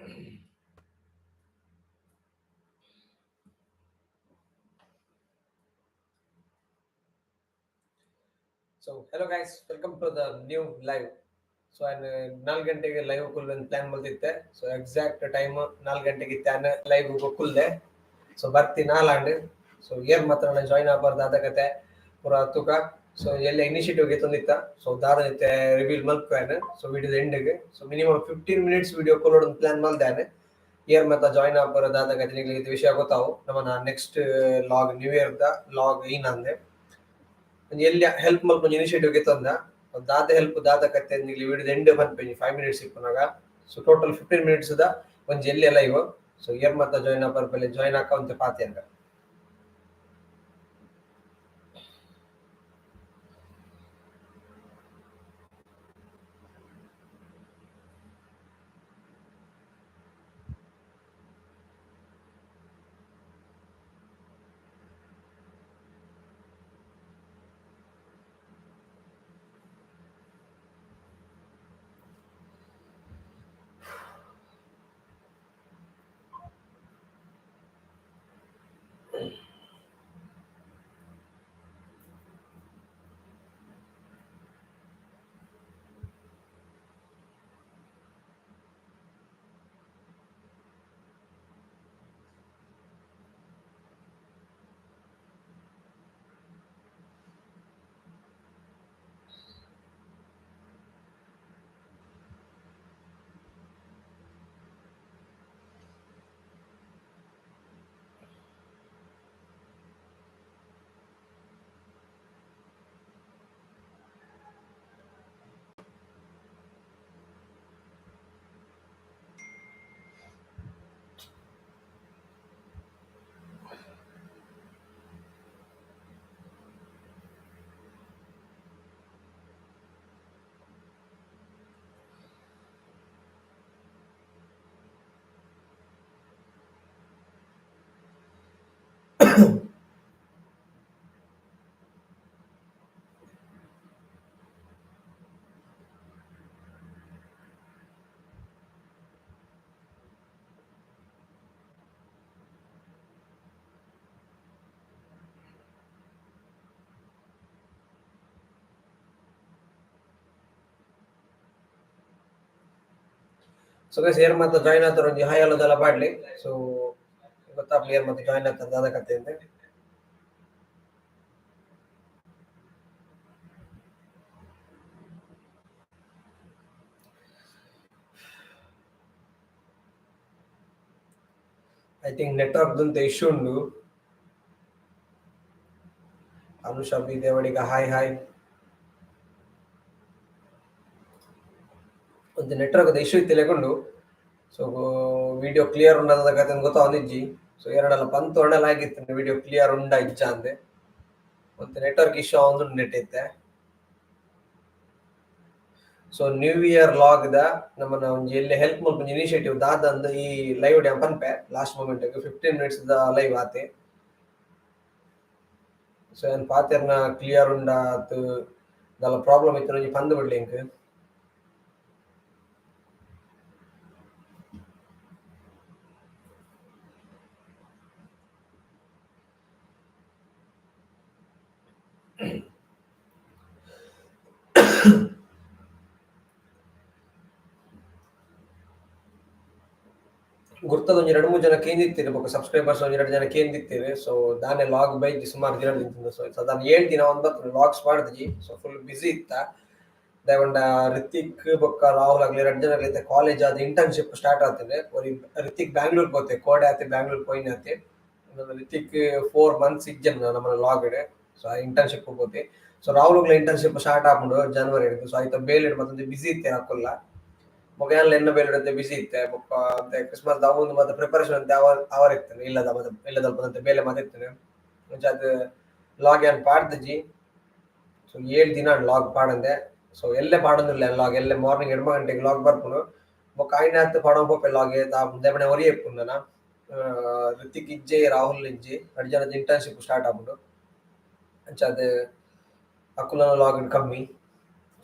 So hello guys, welcome to the new live. So ನಾನು ನಾಲ್ಕು ಗಂಟೆಗೆ ಲೈವ್ ಕುಲ್ plan ಮಲ್ತಿತ್ತೆ. ಸೊ ಎಕ್ಸಾಕ್ಟ್ ಟೈಮ್ 4 ಗಂಟೆಗೆ ಇತ್ತೆ ಲೈವ್ ಕುಲ್ಲೆ. ಸೊ ಬರ್ತಿ ನಾಲಾಂಡ್. ಸೊ ಏರ್ ಮಾತ್ರ ನಾನು ಜಾಯಿನ್ ಆಗಬಾರ್ದು ಆದ ಕತೆ ಪೂರ ತೂಕ. ಸೊ ಎಲ್ಲ ಇನಿಷಿಯೇಟಿವ್ ಗೆತ್ತೊಂದಿತ್ತ. ಸೊ ದಾದ ರಿವೀಲ್ ಮಲ್ಪೇನೆ ಸೊ ವಿಡಿಯೋದ ಎಂಡಿಗೆ. ಸೊ ಮಿನಿಮಮ್ 15 ಮಿನಿಟ್ಸ್ ವಿಡಿಯೋ ಕೊಲ್ಲೋಡ್ ಪ್ಲಾನ್ ಮಲ್ದಾನೆ. ಏರ್ ಮತ್ತ ಜಾಯಿನ್ ಆಗಬಾರ್ದು ದಾದ ಕತೆ ನಿಮಗೆ ವಿಷಯ ಗೊತ್ತಾವು. ನಮ್ಮ next vlog, new year the vlog ಏನಂದೆ ಒಂಜಿ ಎಲ್ಲಿ ಹೆಲ್ಪ್ ಮಲ್ಪ ಒಂಜಿ ಇನಿಷಿಯೇಟಿವ್ ಗೆತ್ತೊಂದ. ದಾದ ಹೆಲ್ಪ್, ದಾದ ಕತ್ತೆ ನಿಗ್ಲಿ ವಿಡಿಯೋದ ಎಂಡ್ ಪನ್ಪೆಂಜಿ 5 ಮಿನಿಟ್ಸ್ ಇಪ್ಪುನಾಗ. ಸೊ ಟೋಟಲ್ 15 ಮಿನಿಟ್ಸ್ the ಒಂಜಿ ಎಲ್ಲಿ ಲೈವ್. ಸೊ ಏರ್ ಮತ್ತ ಜಾಯಿನ್ ಆಪರ್ ಪಲ್ಲೆ, ಜಾಯಿನ್ ಆಕ ಒಂತೆ ಪಾತೆರ್ಗ. ಸೊ ಗೈಸ್, ಏರ್ ಮತ್ತೆ ಜಾಯಿನ್ ಆತಾರ ಒಂಜಿ ಹಾಯ್ ಅಲ್ಲದೆಲ್ಲ ಪಾಡ್ಲಿ. ಸೊ ಗೊತ್ತಾಪ್ಲಿ ಏರ್ ಮತ್ತೆ ಜಾಯಿನ್ ಆಗ್ತದೆ, ದಾದ ಕತೆ ಅಂದೆ. I think network ದಂತ ಇಶ್ಯೂ ಉಂಡು. Anusha B Devadiga, hi hi. ಒಂದು ನೆಟ್ವರ್ಕ್ ಇಶ್ಯೂ ಇತ್ತು. ಸೊ ವಿಡಿಯೋ ಕ್ಲಿಯರ್ ಉಂಡದ ಕತೆ ಗೊತ್ತಾವಂದಿಜ್ಜಿ. ಸೊ ಎರಡಲ್ಲ ಪಂತ್ ಒಣಲ್ ಆಗಿತ್ತು, ವಿಡಿಯೋ ಕ್ಲಿಯರ್ ಉಂಡ ಇಜ್ಜ ಅಂದೆ. ಮತ್ತೆ ನೆಟ್ವರ್ಕ್ ಇಶ್ಯೂ ಒಂದು ನೆಟ್ ಇತ್ತೆ. ಸೊ ನ್ಯೂ ಇಯರ್ ವ್ಲಾಗ್ the ನಮ್ಮನ್ನ ಒಂಜಿ ಎಲ್ಲಿ ಹೆಲ್ಪ್ ಮಲ್ಪುಂಜಿ ಇನಿಷಿಯೇಟಿವ್ ದಾದ ಅಂದ್ ಈ ಲೈವ್ ಡ್ಯಾಮ್ ಪನ್ಪೆ. Last moment 15 minutes the live ಆತೆ. ಸೊ ಏನ್ ಪಾತೆರ್ನ ಕ್ಲಿಯರ್ ಉಂಡ ಅತ್ ದಾಲ ಪ್ರಾಬ್ಲಮ್ ಇತ್ತು ಒಂಜಿ ಪಂದ್ ಬಿಡ್ಲಿ ಎಂಕ್. ಗುರ್ತದ ಒಂಜಿ ಎರಡು ಮೂರು ಜನ ಕೇಂದಿತ್ತೀರಿ, ಬೊಕ್ಕ ಸಬ್ಸ್ಕ್ರೈಬರ್ಸ್ ಒಂಜಿ ಎರಡು ಜನ ಕೇಂದಿತ್ತೀರಿ. ಸೊ ದಾನೆ ವ್ಲಾಗ್ ಬೈಜಿ ಸುಮಾರು ದಿನ ನಿಂತಿದ್ದು. ಸೊ ಸಾಧಾರಣ 7 ದಿನ ಒಂದು ವ್ಲಾಗ್ಸ್ ಮಾಡಿದ್ವಿ. ಸೊ ಫುಲ್ ಬಿಸಿ ಇತ್ತ. ದಾಯೆಪಂಡ ರಿತಿಕ್ ಬೊಕ್ಕ ರಾಹುಲ್ ಆಗ್ಲಿ ಎರಡು ಜನ ಆಗ್ಲಿ ಕಾಲೇಜ್ ಆದ ಇಂಟರ್ನ್ಶಿಪ್ ಸ್ಟಾರ್ಟ್ ಆಗ್ತದೆ. ಒರಿ ರಿತಿಕ್ ಬ್ಯಾಂಗ್ಳೂರ್ ಪೋತೆ, ಕೋಡೆ ಆತೆ ಬ್ಯಾಂಗ್ಳೂರ್ ಪೋಯಿನ ಆತೆ. ರಿತಿಕ್ 4 ಮಂತ್ಸ್ ಇಜ್ಜನ್ ನಮ್ಮ ವ್ಲಾಗ್. ಸೊ ಇಂಟರ್ನ್ಶಿಪ್ ಪೋತೆ. ಸೊ ರಾಹುಲ್ ಇಂಟರ್ನ್ಶಿಪ್ ಸ್ಟಾರ್ಟ್ ಆಪುಂಡು ಜನವರಿ. ಸೊ ಆಯ್ತು ಬೇಲೆಡ್ ಮತ್ತೊಂದು ಬಿಸಿ ಇತ್ತೆ ಹಾಕೊಲ್ಲ. ಮೊಗಯಾನ್ಲ ಎನ್ನ ಬೇಲೆಡ್ ಬಿಸಿ ಇತ್ತೆ. ಬೊಕ್ಕ ಕ್ರಿಸ್ಮಸ್ ಒಂದು ಮತ್ತೆ ಪ್ರಿಪರೇಷನ್ ಅಂತ ಅವರ್ ಇರ್ತೇನೆ ಇಲ್ಲದ ಮತ್ತೆ ಇಲ್ಲದಲ್ಪ ಬೇಲೆ ಮತ್ತೆ ಇರ್ತೇನೆ. ಅದು ವ್ಲಾಗ್ ಏನ್ ಪಾಡ್ದಜಿ. ಸೊ 7 ದಿನ ವ್ಲಾಗ್ ಪಾಡಂದೆ. ಸೊ ಎಲ್ಲೆ ಪಾಡೊಂದಿಲ್ಲ ವ್ಲಾಗ್. ಎಲ್ಲೆ ಮಾರ್ನಿಂಗ್ 8 ಗಂಟೆಗೆ ವ್ಲಾಗ್ ಬರ್ಪುಂಡು. ಬೊಕ್ಕ ಐನಾತ್ ಪಾಡೊಂದು ಪೋಪೆ ವ್ಲಾಗ್. ದೇವನೆ ಒರಿಯೆ ಇಪ್ಪುಂಡು. ನನ ರಿತಿಕ್ ಇಜ್ಜೆ, ರಾಹುಲ್ ಇಜ್ಜೆ, ರಡ್ಡ್ ಜನ ಇಂಟರ್ನ್ಶಿಪ್ ಸ್ಟಾರ್ಟ್ ಆಪುಂಡು. ಅಂಚಾದ್ ಅಕುಲನ ವ್ಲಾಗ್ ಕಮ್ಮಿ.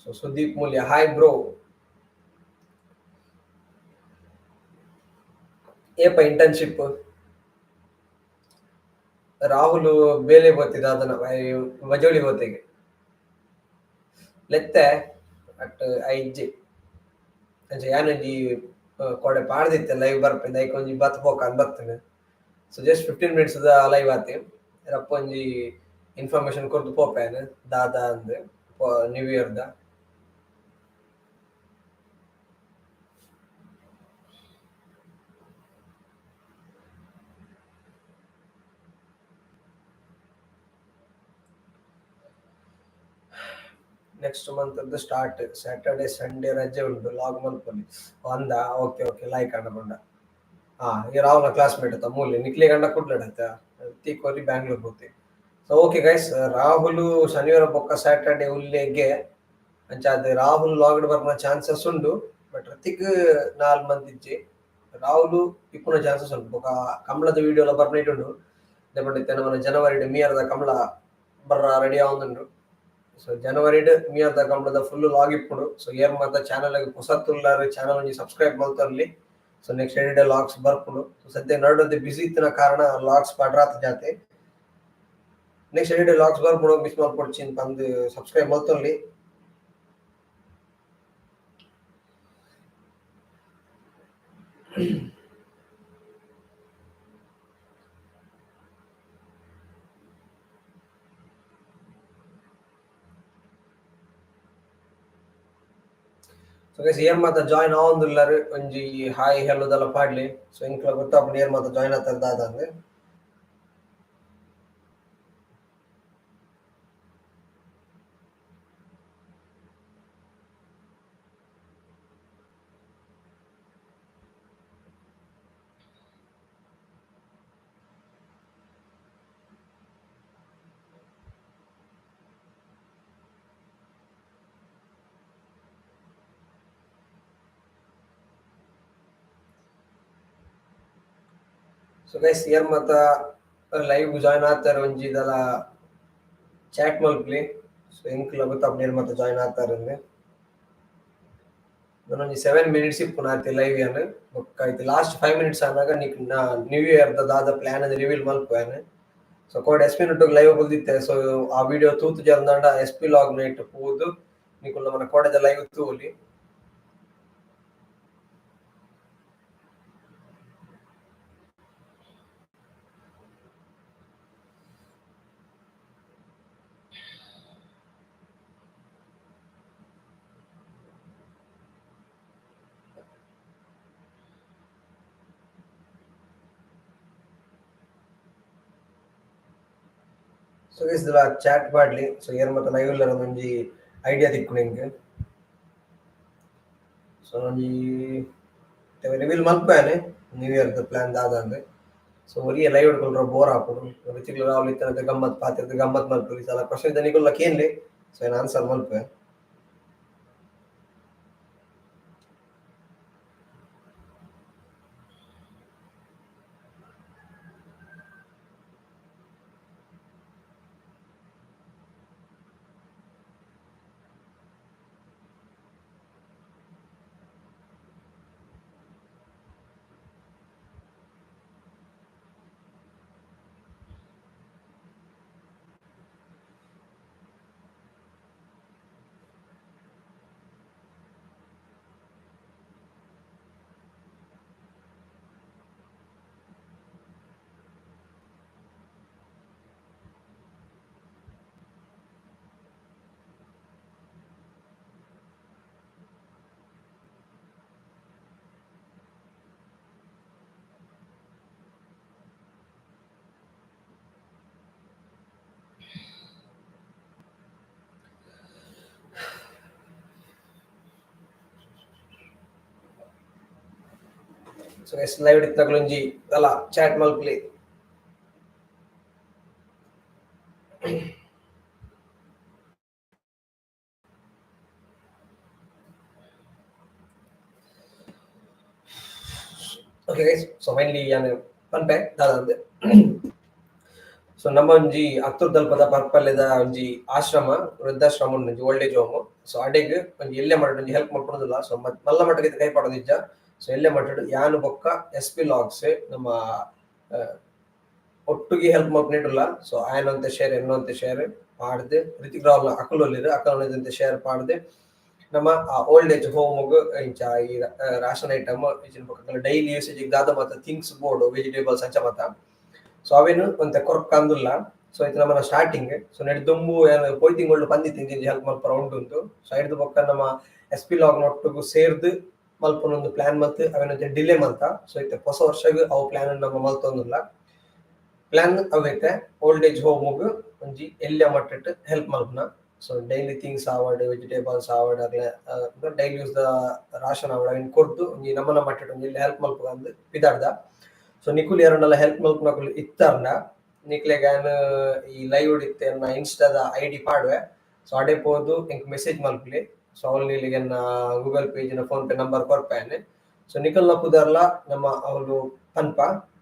So Sudeep Moolya, hi bro. ಏಪ ಇಂಟರ್ನ್ಶಿಪ್ ರಾಹುಲ್ ಬೇಲೆ ಬೋತಿದ ಅದನ್ನ ಮಜೋಳಿ ಬೋತಿಗೆ ಲೆತ್ತೆ ಅಟ್ ಐಜಿ ಅಂಚ ಯಾನೊಂಜಿ ಕೋಡೆ ಪಾಡ್ದಿತ್ತೆ ಲೈವ್ ಬರ್ಪಿಂದ ಐಕ್ ಒಂಜಿ ಬತ್ ಪೋಕ ಅಂದ್ ಬರ್ತೇನೆ. So just 15 minutes the live ಆತೆ ರಪ್ಪ ಒಂಜಿ ಇನ್ಫಾರ್ಮೇಶನ್ ಕೊರ್ದು ಪೋಪೇನ್ ದಾದಾ ಅಂದ್ new year the. Next month start Saturday Sunday ರಜೆ ಉಂಟು ಲಾಗ್ ಮಲ್ಪೊಲಿ ಅಂದ okay okay like ಅಂಡ ಪಂಡ. ಹಾ ಈ ರಾಹುಲ್ನ ಕ್ಲಾಸ್ಮೇಟ್ ಅತ್ತ ಮೂಲೆ ನಿಕ್ಲೆ ಗಂಡ ಕುಡ್ಲಡತ್ತ ತೀಕೋರಿ Bangalore ಪೋತಿ. So okay guys, Rahul ಶನಿವಾರ ಬೊಕ್ಕ ಸ್ಯಾಟರ್ಡೆ ಉಲ್ಲೆಗೆ ಅಂಚಾದ್ ರಾಹುಲ್ ಲಾಗ್ಡ್ ಬರ್ನ ಚಾನ್ಸಸ್ ಉಂಡು. ಬಟ್ ಋತಿಕ್ 4 ಮಂತ್ ಇಜ್ಜಿ, ರಾಹುಲ್ ಇಪ್ಪುನ ಚಾನ್ಸಸ್ ಉಂಟು. ಬೊಕ್ಕ ಕಮಲದ ವಿಡಿಯೋ ಎಲ್ಲ ಬರ್ನ ಉಂಡು ಪಂಡಿತ್ತೆ ನಮ್ಮ ಜನವರಿ ಮಿಯರ್ದ ಕಮಲ ಬರ್ರ ರೆಡಿ ಆವೊಂದುಂಡು. ಸೊ ಜನವರಿಡ್ ಮಿಯರ್ದ ಕಮಲದ ಫುಲ್ ಲಾಗ್ ಇಪ್ಪುಂಡು. ಸೊ ಏರ್ ಮಾತ ಚಾನಲ್ ಪೊಸತ್ತುಲ್ಲಾರ್ ಚಾನಲ್ ಒಂಜಿ subscribe ಮಲ್ತೊನ್ಲಿ. So next edit logs ಬರ್ಪುಂಡು. ಸೊ ಸದ್ಯ ನಡುವಂತೆ ಬಿಸಿ ಇತ್ತಿನ ಕಾರಣ ಲಾಗ್ಸ್ ಪಡ್ರಾತ ಜಾತೆ. Next edit logs ಬರ್ಪುಂಡು, ಮಿಸ್ ಮಲ್ಪೊಡ್ಚಿ ಪಂದ್ ಸಬ್ಸ್ಕ್ರೈಬ್ ಮಲ್ತೊನ್ಲಿ. ಸೊ ಗೈಸ್ ಏರ್ ಮಾತ ಜಾಯಿನ್ ಆವೊಂದುಲ್ಲಾರ್ ಒಂಜಿ ಹಾಯ್ ಹೆಲೋ ದಲ ಪಾಡ್ಲಿ. ಸೊ ಎಂಕ್ಲ ಗೊತ್ತಾಪುಂಡು ಏರ್ ಮಾತ ಜಾಯಿನ್ ಆತಾರ್ ದಾದ ಅಂದ್. ಸೊ ಗೈಸ್ ಏರ್ ಮಾತ ಲೈವ್ ಜಾಯಿನ್ ಆತಾರ ಒಂಜಿ ದಲ ಚಾಟ್ ಮಲ್ಪಲಿ. ಸೊ ಎಂಕ್ಲ ಗೊತ್ತಾಪುಂಡು ಏರ್ ಮಾತ ಜಾಯಿನ್ ಆತಾರ್ ಅಂದ್. ಒಂಜಿ 7 ಮಿನಿಟ್ಸ್ ಇಪ್ಪುನ ಆತೆ ಲೈವ್ ಯಾನ್ ಬೊಕ್ಕ ಇತ್ತೆ ಲಾಸ್ಟ್ 5 ಮಿನಿಟ್ಸ್ ಆನಾಗ ನಿಕ್ ನ್ಯೂ ಇಯರ್ ದ ದಾದ ಪ್ಲಾನ್ ರಿವೀಲ್ ಮಲ್ಪುವೆನ್. ಸೊ ಕೋಡೆ ಎಸ್ ಪಿ ನೊಟ್ಟುಗು ಲೈವ್ ಬುಲ್ದಿತ್ತೆ. ಸೊ ಆ ವಿಡಿಯೋ ತೂತು ಜರ್ದಾಂಡ S P log night ಪೋದು ನಿಕುಲು ನಮನ ಕೋಡೆದ ಲೈವ್ ತೂವೊಲಿ. ಸೊ ಗೈಸ್ ದಲ ಚಾಟ್ ಪಾಡ್ಲಿ. ಸೊ ಏರ್ ಮಾತ ಲೈವ್ ಉಲ್ಲೆರ್ ಒಂಜಿ ಐಡಿಯಾ ತಿಕ್ಕುಂಡು ಎಂಕ್. ಸೊ ಒಂಜಿ reveal ಮಲ್ಪುವೆನ್ new here the plan ದಾದ ಅಂದ್. ಸೊ ಒರಿಯೆ ಲೈವ್ ಕುಲ್ರ ಬೋರ್ ಆಪುಂಡು. ಋತಿಕ್ ರಾಹುಲ್ ಇತ್ತನತೆ ಗಮ್ಮತ್ ಪಾತೆರ್ದ್ ಗಮ್ಮತ್ ಮಲ್ಪೊಲಿ. ಸಲ ಕ್ವಶನ್ ಇತ್ತೆ ನಿಕುಲ್ಲ ಕೇನ್ಲೆ. ಸೊ ಏನ್ ಆನ್ಸರ್ ಮಲ್ಪುವೆ. So guys live ಇತ್ತಿನಕುಲು ಒಂಜಿ ದಲ ಚಾಟ್ ಮಲ್ಪುಲೆ. Okay guys, so finally ಯಾನ್ ಪನ್ಪೆ ದಾದ ಅಂದ್. ಸೊ ನಮ್ಮ ಒಂಜಿ ಅತ್ತೂರ್ದಲ್ಪದ ಪರ್ಪಲ್ಲೆದ ಒಂಜಿ ಆಶ್ರಮ ವೃದ್ಧಾಶ್ರಮ ಒಂಜಿ old age home. So ಅಡೆಗ್ ಒಂಜಿ ಎಲ್ಲೆ ಮಟ್ಟ ಒಂಜಿ ಹೆಲ್ಪ್ ಮಲ್ಪೊಂದುಲ್ಲ. ಸೊ ಮಲ್ಲ ಮಟ್ಟಕ್ಕೆ ಕೈ ಪಾಡೊಂದಿಜ್ಜ. So ಎಲ್ಲೆ ಮಟ್ಟಡ್ ಯಾನು ಬೊಕ್ಕ S P logs ನಮ್ಮ ಒಟ್ಟುಗೆ ಹೆಲ್ಪ್ ಮಲ್ಪುನೆಡುಲ್ಲ. ಸೊ ಆಯನೊಂತೆ ಶೇರ್ ಎನ್ನೊಂತೆ ಶೇರ್ ಪಾಡ್ದ್ ರಿತಿಕ್ ರಾವ್ ಅಕುಲು ಅಕುಲು ಶೇರ್ ಪಾಡ್ದ್ ನಮ್ಮ old age home ಇಂಚ ಈ ration item daily usage ದಾದ ಮಾತ things board vegetables ಅಂಚ ಮಾತ. ಸೊ ಅವೇನು ಒಂತೆ ಕೊರ್ಕಂದುಲ್ಲ. ಸೊ ಇದು ನಮ್ಮ ಸ್ಟಾರ್ಟಿಂಗ್. ಸೊ ನೆಡ್ ದುಂಬು ಪೋಯ್ ತಿಂಗಳು ಪಂದಿತ್ತು ಹೆಲ್ಪ್ ಮಲ್ಪರ ಉಂಟು. ಸೊ ಐಡ್ದು ಬೊಕ್ಕ ನಮ್ಮ S P log ನೊಟ್ಟುಗು ಸೇರ್ದು ಮಲ್ಪುನ ಒಂದು ಪ್ಲಾನ್ ಮಲ್ತ್ ಅವೇನ ಡಿಲೇ ಮಲ್ತ. ಸೊ ಇತ್ತೆ ಹೊಸ ವರ್ಷಗ್ ಅವು ಪ್ಲಾನ್ ನಮ್ಮ ಮಲ್ತೊಂದುಲ್ಲ. ಪ್ಲಾನ್ ಅವೈತೆ ಓಲ್ಡ್ ಏಜ್ ಹೋಮ್ಗ್ ಒಂಜಿ ಎಲ್ಯ ಮಟ್ಟಟ್ ಹೆಲ್ಪ್ ಮಲ್ಪುನ. So daily things ಆವಡ್ ವೆಜಿಟೇಬಲ್ಸ್ ಆವಡ್ ಅಗ್ಲೆ daily use the ration ಆವಡ್ ಅವೆನ್ ಕೊರ್ದು ಒಂಜಿ ನಮ್ಮನ ಮಟ್ಟಟ್ ಒಂಜಿ ಹೆಲ್ಪ್ ಮಲ್ಪುಗ ಅಂದ್ ಪಿದಾಡ್ದ. ಸೊ ನಿಕುಲು ಏರಂಡಲ ಹೆಲ್ಪ್ ಮಲ್ಪುನಕುಲು ಇತ್ತರ್ಂಡ ನಿಕ್ಲೆಗ್ ಯಾನ್ ಈ ಲೈವ್ ಇತ್ತೆ ಎನ್ನ ಇನ್ಸ್ಟಾದ ಐಡಿ ಪಾಡುವೆ. ಸೊ ಅಡೆ ಪೋದು ಎಂಕ್ ಮೆಸೇಜ್ ಮಲ್ಪುಲೆ. ಸೊ ಅವ್ಲು ನಿಕ್ಲೆಗ್ ಎನ್ನ ಗೂಗಲ್ ಪೇ ನ phone pay number ಕೊರ್ಪೆ. So ನಿಕಲ್ನ ಪುದರ್ಲ ನಮ್ಮ ಅವ್ಲು ಪನ್ಪ.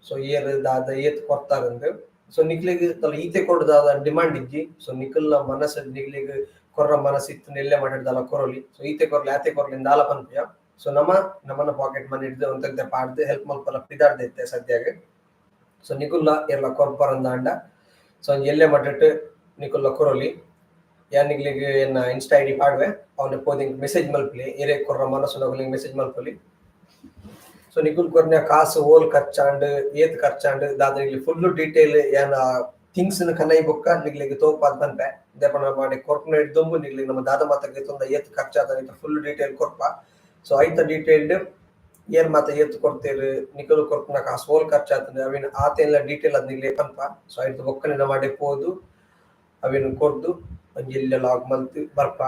ಸೊ ಏರ್ ದಾದ ಏತ್ ಕೊರ್ತಾರಂದ್. ಸೊ ನಿಕ್ಲೆಗ್ ತಲ ಈತೆ ಕೊರ್ದು ದಾದ ಡಿಮಾಂಡ್ ಇಜ್ಜಿ. ಸೊ ನಿಕಲ್ನ ಮನಸ್ಸು ನಿಕ್ಲೆಗ್ ಕೊರ್ರ ಮನಸ್ಸು ಇತ್ತು ಎಲ್ಲೆ ಮಾಡಿರ್ದಲ್ಲ ಕೊರೊಲಿ. ಸೊ ಈತೆ ಕೊರ್ಲಿ ಆತೆ ಕೊರ್ಲಿ ದಾಲ ಪನ್ಪಿಯ. ಸೊ ನಮ್ಮ ನಮ್ಮನ ಪಾಕೆಟ್ ಮನಿ ಹಿಡ್ದು ಒಂತಂತೆ ಪಾಡ್ದು ಹೆಲ್ಪ್ ಮಲ್ಪರ ಪಿದಾಡ್ದು ಇತ್ತೆ ಸದ್ಯಾಗ. ಸೊ ನಿಕುಲ್ಲ ಏರ್ಲ ಕೊರ್ಪರಂದಾಂಡ ಸೊ ಎಲ್ಲೆ ಮಟ್ಟಟ್ ನಿಕುಲ್ಲ ಕೊರೊಲಿ. ಯಾನ್ ನಿಕ್ಲೆಗ್ ಎನ್ನ ಇನ್ಸ್ಟಾ ಐಡಿ ಪಾಡುವೆ. ಅವನ ಪೋದು ಮೆಸೇಜ್ ಮಲ್ಪಲಿ. ಏರೆ ಕೊರ್ರ ಮನಸ್ಸು ಮೆಸೇಜ್ ಮಲ್ಪಲಿ. ಸೊ ನಿಕುಲ್ ಕೊರ್ನ ಕಾಸು ಓಲ್ ಖರ್ಚಾಂಡ್ ಏತ್ ಖರ್ಚಾಂಡ್ ದಾದ ನಿಕ್ಲೆ ಫುಲ್ ಡೀಟೇಲ್ ಯಾನ ಥಿಂಗ್ಸ್ ಕನೈ ಬೊಕ್ಕ ನಿಕ್ಲೆಗ್ ತೋಪಾದ್ ಪನ್ಪೆ. ದೇಪಣ ಮಾಡಿ ಕೊರ್ಪುನ ದುಂಬು ನಿಕ್ಲೆಗ್ ನಮ್ಮ ದಾದ ಮಾತ ಗೆತೊಂದ ಏತ್ ಖರ್ಚಾದ ಫುಲ್ ಡೀಟೇಲ್ ಕೊರ್ಪ. ಸೊ ಐತ ಡೀಟೇಲ್ಡ್ ಏರ್ ಮಾತ ಏತ್ ಕೊರ್ತೆರ್ ನಿಕುಲು ಕೊರ್ಪುನ ಕಾಸು ಓಲ್ ಖರ್ಚಾತಂಡ್ ಅವಿನ ಆತೆಲ್ಲ ಡೀಟೇಲ್ ಅದ್ ನಿಕ್ಲೆ ಪನ್ಪ. ಸೊ ಐತ ಬೊಕ್ಕನೆ ನಮ್ಮ ಪೋದು ಅವಿನ ಕೊರ್ದು ಒಂಜಿ ಎಲ್ಯ ಲಾಗ್ ಮಲ್ತ್ ಬರ್ಪ.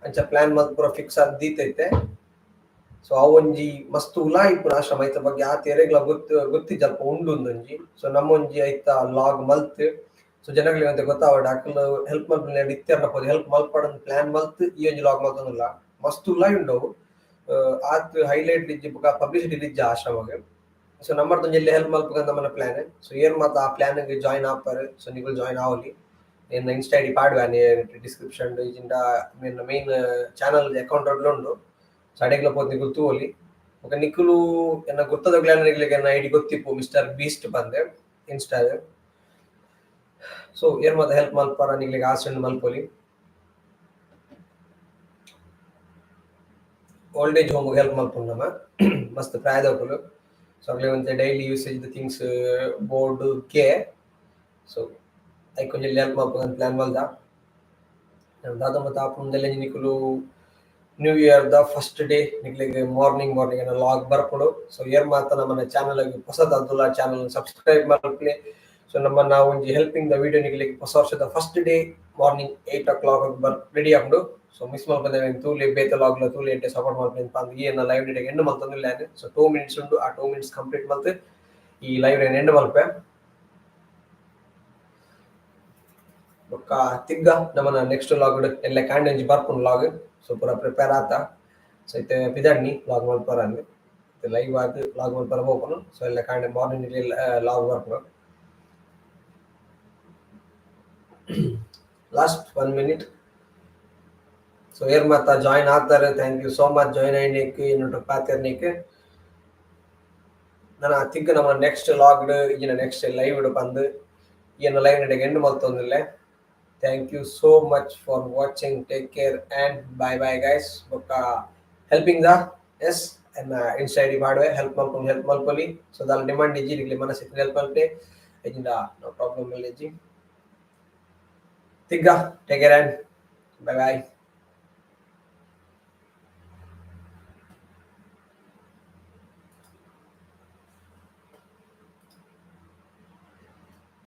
ಅಂಚ ಪ್ಲಾನ್ ಮಲ್ತ್ ಪೂರ ಫಿಕ್ಸ್ ಆದ್ ದೀತೈತೆ. ಸೊ ಅವೊಂಜಿ ಮಸ್ತ್ ಉಲಾಯಿಪುನ ಆಶ್ರಮ ಐತ ಬಗ್ಗೆ ಆತ್ ಎರೆಗ್ಲ ಗೊತ್ತಿಜ್ಜಲ್ಪ ಉಂಡು ಒಂಜಿ. ಸೊ ನಮ್ಮೊಂಜಿ ಐತ ಲಾಗ್ ಮಲ್ತ್ ಸೊ ಜನಗಳಿಗೆ ಅಂತ ಗೊತ್ತಾವಡ್ ಅಕುಲು ಹೆಲ್ಪ್ ಮಲ್ಪುನ ಇತ್ತೆರ್ನ ಪೋದು ಹೆಲ್ಪ್ ಮಲ್ಪಡಂದ್ ಪ್ಲಾನ್ ಮಲ್ತ್ ಈ ಒಂಜಿ ಲಾಗ್ ಮಲ್ತೊಂದುಲ್ಲ. ಮಸ್ತ್ ಉಲಾಯಿ ಉಂಡವು ಆತ್ ಹೈಲೈಟ್ ಇಜ್ಜಿ ಬೊಕ ಪಬ್ಲಿಸಿಟಿ ಇಜ್ಜಿ ಆಶ್ರಮಗ್. ಸೊ ನಮ್ಮರ್ದ ಒಂಜಿ ಹೆಲ್ಪ್ ಮಲ್ಪುಗ ನಮ್ಮನ ಪ್ಲಾನ್. ಸೊ ಏರ್ ಮಾತ ಆ ಪ್ಲಾನ್ ಜಾಯಿನ್ ಆಪರ್. ಸೊ ನಿಕುಲು ಜಾಯಿನ್ ಆವೊಲಿ. ಎನ್ನ ಇನ್ಸ್ಟಾ ಐಡಿ ಪಾಡುವೆ ಡಿಸ್ಕ್ರಿಪ್ಷನ್ ಇಜಿಂಡ main channel account ಉಂಡು. ಸೊ ಅಡೆಗ್ಲ ಪೋದು ನಿಕುಲು ತೂವೊಲಿ. ಬೊಕ ನಿಕುಲು ಎನ್ನ ಗುರ್ತದಗ್ಲಾನ ನಿಕ್ಲೆಗ್ ಎನ್ನ ಐಡಿ ಗೊತ್ತಿಪ್ಪು ಮಿಸ್ಟರ್ ಬೀಸ್ಟ್ ಪಂದ್ ಇನ್ಸ್ಟಾ. ಸೊ ಏರ್ ಮಾತ ಹೆಲ್ಪ್ ಮಲ್ಪರ ನಿಕ್ಲೆಗ್ ಆಸೆ ಉಂಡು ಮಲ್ಪೊಲಿ. Old age home help ಮಲ್ಪುಂಡು ನಮ ಮಸ್ತ್ ಪ್ರಾಯದಕುಲು. ಸೊ ಅಕ್ಲೆಗ್ ಒಂತೆ daily usage things board K. So ಐಕ್ ಒಂಜಿ ಹೆಲ್ಪ್ ಮಲ್ಪುಗ ಪ್ಲಾನ್ ಮಲ್ದ. ದಾದ ಮಾತ ಆಪುಂಡು ನಿಕುಲು new year the first day ನಿಕ್ಲೆಗ್ ಮಾರ್ನಿಂಗ್ ಮಾರ್ನಿಂಗ್ log ಬರ್ಪುಂಡು. ಸೊ ಏರ್ ಮಾತ ನಮ್ಮನ ಚಾನಲ್ ಹೊಸದಾದುಲ ಚಾನಲ್ ಸಬ್ಸ್ಕ್ರೈಬ್ ಮಲ್ಪುಲೆ. ಸೊ ನಮ್ಮ ಒಂಜಿ helping the video ನಿಕ್ಲೆಗ್ ಹೊಸ ವರ್ಷದ first day morning 8 o'clock ready ಆಪುಂಡು. ಸೊ ಮಿಸ್ ಮಲ್ಪಂದೆ ತೂಲೆ ಬೇತೆ ಲಾಗ್ ಲ ತೂಲೆ ಎಡ್ಡೆ ಸಪೋರ್ಟ್ ಮಲ್ಪುಲೆ ಪಂದ್ ಈ ಎನ್ನ ಲೈವ್ ಡೇಟ್ ಎಂಡ್ ಮಲ್ತೊಂದುಲ್ಲೆ. ಸೊ 2 minutes ಉಂಡು. ಆ 2 minutes complete ಮಲ್ತ್ ಈ ಲೈವ್ ಎಂಡ್ ಮಲ್ಪೆ. ಬೊಕ್ಕ ತಿಗ್ಗ ನಮ್ಮನ ನೆಕ್ಸ್ಟ್ ಲಾಗ್ ಎಲ್ಲೆ ಕಾಂಡೆ ಒಂಜಿ ಬರ್ಪುಂಡು ಲಾಗ್. ಸೊ ಪೂರ ಪ್ರಿಪೇರ್ ಆತ. ಸೊ ಇತ್ತೆ ಪಿದಡ್ನಿ ಲಾಗ್ ಮಲ್ಪರ ಅಂದ್ ಲೈವ್ ಆದ್ ಲಾಗ್ ಮಲ್ಪರ ಪೋಪುನು. ಸೊ ಎಲ್ಲೆ ಕಾಂಡೆ ಮಾರ್ನಿಂಗ್ ಲಾಗ್ ಬರ್ಪುಂಡು. Last 1 minute. So ಏರ್ ಮಾತ ಜಾಯಿನ್ ಆಗ್ತಾರೆ thank you so much join ಆಯ್ನಿಕ್ ಇನ್ನೊಂದು ಪಾತೆರ್ನಿಕ್. ನನ ತಿಗ್ಗ ನಮ್ಮ ನೆಕ್ಸ್ಟ್ ಲಾಗ್ ಇಜಿನ ನೆಕ್ಸ್ಟ್ ಲೈವ್ ಪಂದ್ ಎನ್ನ ಲೈವ್ ನಡೆಗೆ ಎಂಡ್ ಮಲ್ತೊಂದುಲ್ಲೆ. Thank you so much for watching. Take care and bye bye guys. ಬೊಕ್ಕ helping the S ಎನ್ನ ಇನ್ಸ್ಟಾ ಐಡಿ ಪಾಡುವೆ. ಹೆಲ್ಪ್ ಮಲ್ಪೊಂದು ಹೆಲ್ಪ್ ಮಲ್ಪೊಲಿ. ಸೊ ದಾಲ ಡಿಮಾಂಡ್ ಇಜ್ಜಿ ನಿಕ್ಲೆ ಮನಸ್ಸಿತ್ತು ಹೆಲ್ಪ್ ಮಲ್ಪೆ. ಇಜಿಂಡ ನೋ ಪ್ರಾಬ್ಲಮ್ ಇಜ್ಜಿ. ತಿಗ್ಗ take care and bye bye.